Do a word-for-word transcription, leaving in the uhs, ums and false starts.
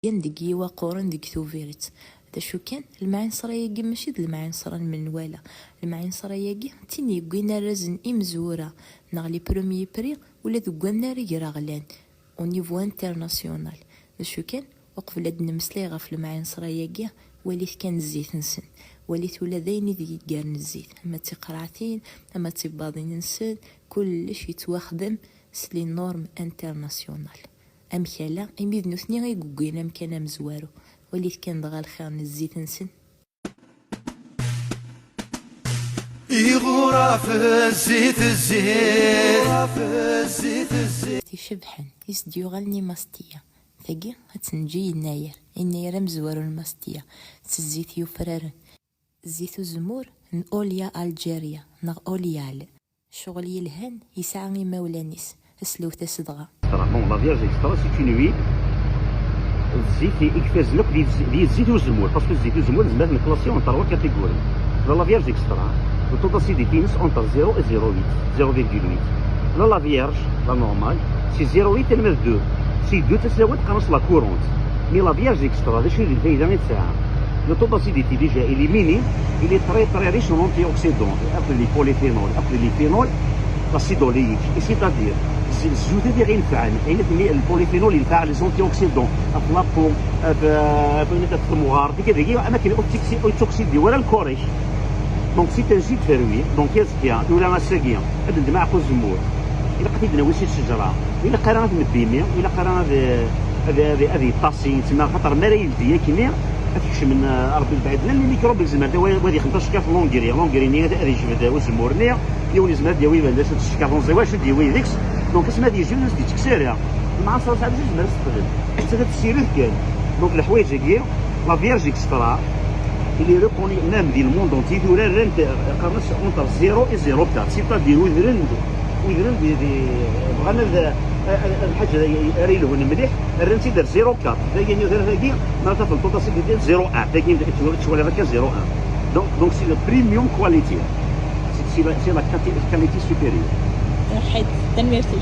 Gan deg yiwaquren deg Tubiret. D acu kan, lemɛinṣer-agi mačči d lemɛinṣer n menwala. Lemɛinṣer-agi d tin yewwin arrazen imezwura, neɣ les premiers prix, ula deg wannar i iraɣlan, au niveau international. D acu kan, uqbel ad d-nemmeslay ɣef lemɛinṣer-agi, walit kan zzit-nsen. Walit ula d ayen ideg yeggaren zzit, ama d tiqerɛtin, ama d tibbaḍin-nsen, kullec yettwaxdem s les normes internationales. Amek ala, imi d nutni i yewwin amkan amezwaru. Walit kan dɣa lxir n zzit-nsen. Iɣuraf zzit, zzit. Icebḥen, i s-d-yuɣalen i Mastia. Tagi, ad tt-neǧǧ i Yennayer. Yennayer amezwaru n Mastia. S zzit yufraren. Zzit uzemmur n Olia Algeria, neɣ Olial. Ccɣel yelhan, yesɛa imawlan-is. Aslewt-as dɣa. Extra. Bon, la Vierge Extra, c'est une huile. Zzit i, i ifazen akk di, di zzit uzemmur, parce que zzit uzemmur nezmer ad t-nklassi en trois catégories. La, la Vierge Extra, le taux d'acidité-ines entre zéro et zéro huit, zéro virgule huit. La, la Vierge, la normale, c'est zéro huit et deux. C'est deux tasawat qqaren-as la courante. Mais la Vierge Extra, d acu i d lfayda i tesɛa? Le taux d'acidité déjà, il est minime, il est très, très riche en antioxydants, après les polyphénols, après les phénols, l'acide oléique, et c'est-à-dire, c'est, c'est, c'est, le polyphénol, il fait les antioxydants, la peau, euh, euh, euh, تمغار, ديك هذيك, أما كاين أوتوكسي-, أوتوكسيد ديال الكوريك. Donc, c'est un jus de fruits. Donc, يا زكية، نولا غاساكيا، هاد الدماغ قوز زمور. إلا قتيد نوي شي شجرة، إلا قرا هاد النبيمي، إلا قرا هاد، هاد، هاد، هاد يطاسي، تما خاطر ما راه يلدي ياكني، هاد يكشم من، آه، ربي البعيد، لأن الميكروب يلزم هذا، واد يخدم شكاف لونغري، لونغري ني هذا يجبد وزمورني، يولي زعما ديوي بان شو تشكاف لونزي، واش ديوي ديكس، دونك اسمها دي جونس دي تكسيرها. مع صار صعب جوج مرات تقبل. حتى هاد السيريت كان. دونك الحوايج هي لا فيرج اكسترا، اللي ريكوني ميم دي الموند اونتي، ثورا رنت قرنس اونتر زيرو اي زيرو كات، سيتادير ويذرن، ويذرن دي، دي، بغانا ذا، الحاجة راه يلهون مليح، الرنت يدير زيرو كات، ذا يعني ذا ذاكي، ما تفهم توتا سي دي زيرو ان، ذاكي تشوالي هكا زيرو ان. دونك، دونك سي لو بريميوم كواليتي. سي، سي لا، سي لا كاليتي سوبيريور. حيت تنميرتي.